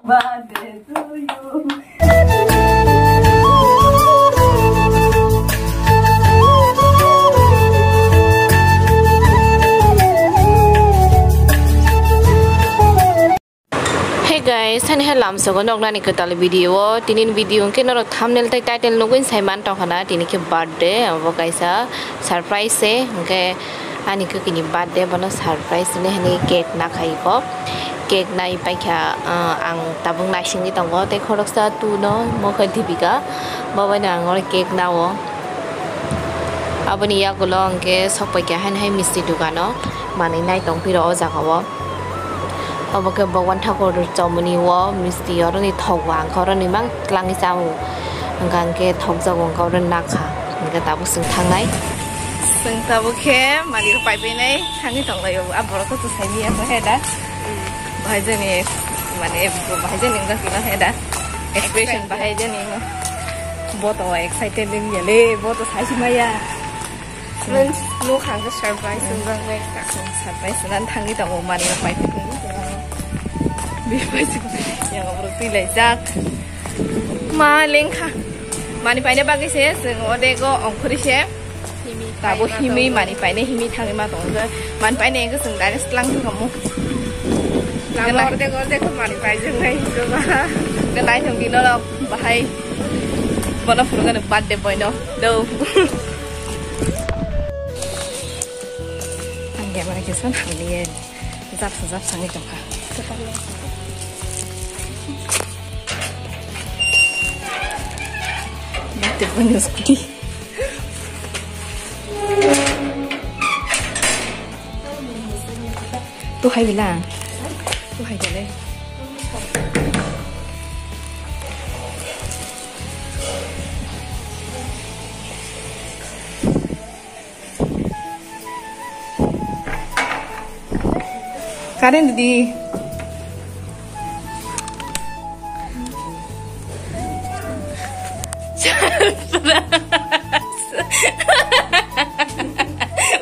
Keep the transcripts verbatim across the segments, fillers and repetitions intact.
Birthday to you. Hey guys, hani hai lamsogo noknani kwtal video o. Tinin video hwnkhe norok thumbnail tei title nugwi sai man tongkha na, tini khe birthday, abo kaisa surprise se, hwnkhe ani kwkini birthday bono surprise hinwi hani cake na khai ko. Cake nai paikha, ah, ang tabuk naisingwi tongo, tei khoroksa tu no mokhe Dipika, bo bai no ang oro cake nao. Aboni yagulo hwnkhe sok paikha hani hai misti dukano, manwi nai tongphiro o jaga o. Obo khe Bhagwan Thakur chomoni o misti, oroni thok bo ang khe oroni mang tlangwi chao, hwnkha hwnkhe thokjago, hwnkha oroni nakha, hwnkhe tabuk chwng thangnai. Chwng tabuk khe manwi rok paipainai thangwi tonglaio, a borok khe chwng saimanya khe da. Bahai jani, mane, bahai jani wngkha khe da. Expression bahai jani. Bo to excited wngya le, bo to saisi maya. Friends, no khangsa surprise wngkha wngkha. Surprise nan thangwi tongo, mani rok pai thangwi tongo. Bi pai thangwi yang borok twi lai jak. Ma lengkha. Mani paina bagwi se, chwng odego ongkhori se. Tabo himwi mani paina himwi thangwi ma tongo. Mani paina engkhe chwng direct tlang thangkha mo. Lama ordego, ordego mani paijaknai hinwi ba. Naithok di norok bahai. Bono phunukgano birthday boy no. Do. Ang khe mani kisa thangni ye. Japsa japsa wngwi tongkha. Birthday boy no scooty. Tu hai bilang. Tu hai gale. Current di.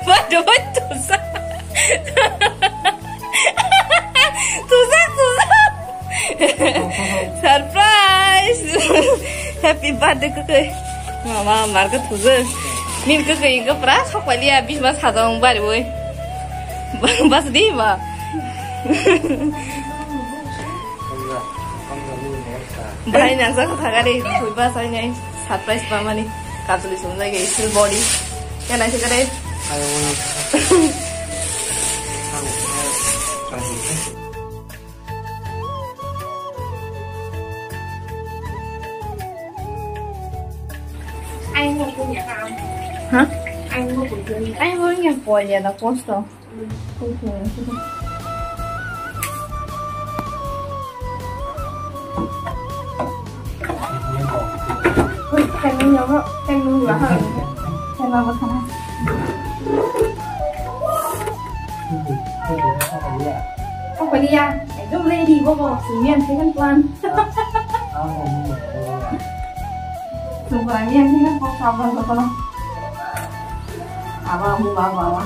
Waduh, waduh, tusa. Tusa, tusa. Surprise! Happy birthday, kwkwi. Mama, mar khe thuju. Nini kwkwi wngkha pura sok pailiya, bisma sajwk wng bariwi. Bas di ba. Bahai nang jak thagari, thwi bas ai nai. Surprise ba mani. Katuli sumjak ya, still body. Ya nai thagari. Hah? Ai, bo yang polya da posto. Kau kali ya, itu ready bobo, sini yang second plan. Semua yang second plan, kapan kapan. Apa mau bawa?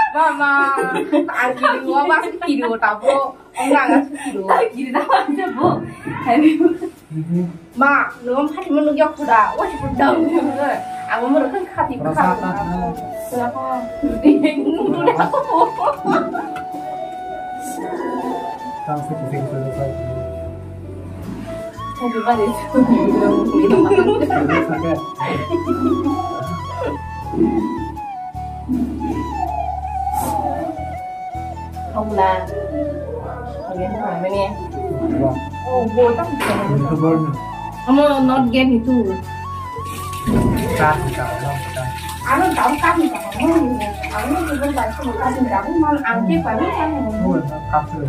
Mama, ang kiri gua masih tidur, tabo. Ang nggak suka tidur. Kiri tabo aja, Bu. Ma, nwng phatima nukya khuda, wasi pudam. Amo moro khan khati khati. Kenapa? Happy birthday. Thongla. Again, harmony. Oh, bo tam. Amo not get itu. Kat ni kat, kat. Ano tam kat ni kat. Ano ni bo ba so kat ni kat. Mal angke pa ni kat ni. Oh, kat ni.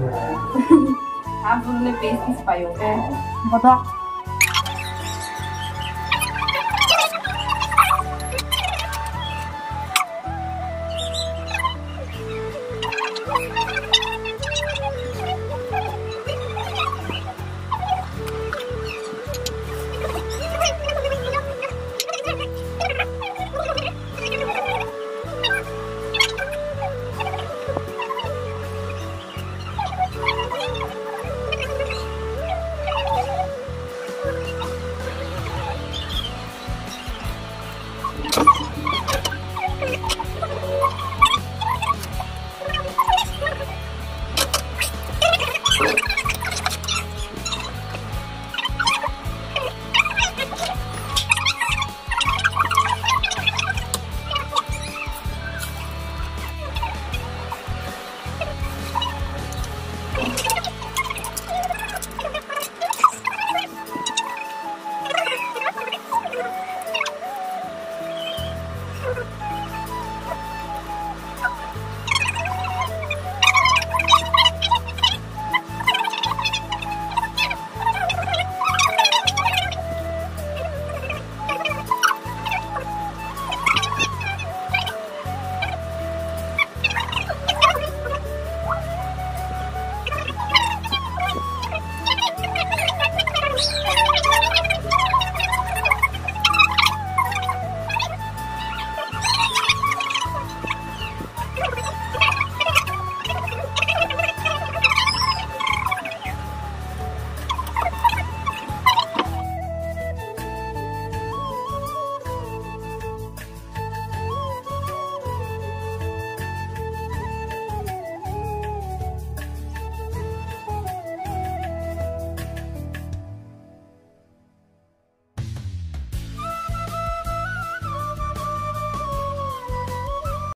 Abun ni basis pa yo. Bodak.